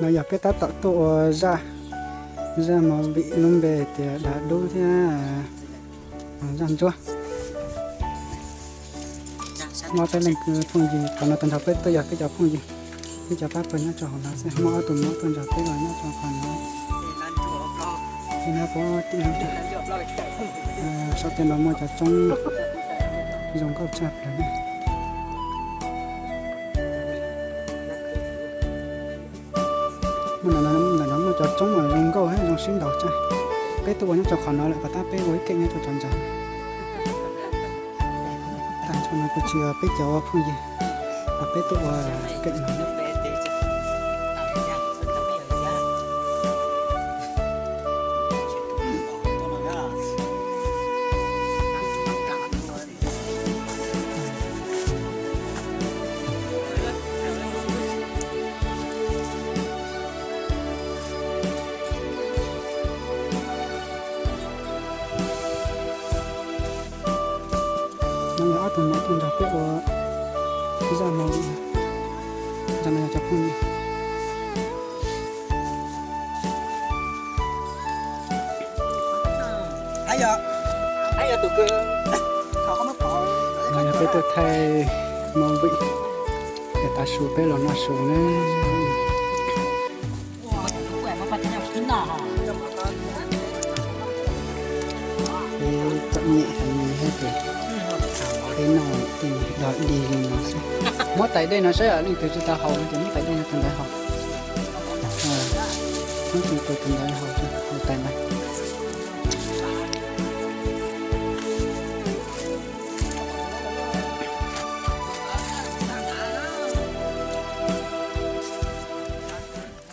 No yog peb tab tom tuaj ua zaj, zaj movie lub npe tias Dav Dub thiab zaj ntsuab. Muaj peb leeg phooj ywg, qhov no tag nrho peb tuaj yog peb cov phooj ywg, peb cov pab pawg nyob rau hauv no xwb. Muaj ob tug muam tuaj nrog peb los nyob rau qhov no. Nyob puag tim no, sab tim no muaj cov roob zoo nkauj tshaj plaws. Ntawm no muaj cov roob uas zoo nkauj thiab zoo sib nraus tshaj. Peb tuaj ua nyob rau qhov no lawm, puas tab peb ua ib keem nyob rau cov ntawd. Tag nrho no kuj tsis yog peb cov phooj ywg, peb tuaj ua keem no. No yog ob tug muam tuaj nrog peb ua zaj no, zaj no yog cov phooj ywg. No yog peb tuaj thaij movie, es tav su peb los noj su na. Peb txom nyem heev li thiab ces peb noj tej dog dig li no xwb. Muab tais dej no saib, leej twg tsis tau haus no ces muab tais dej no tus ntawd haus. Muab tus ntawd haus, haus tais ntawd.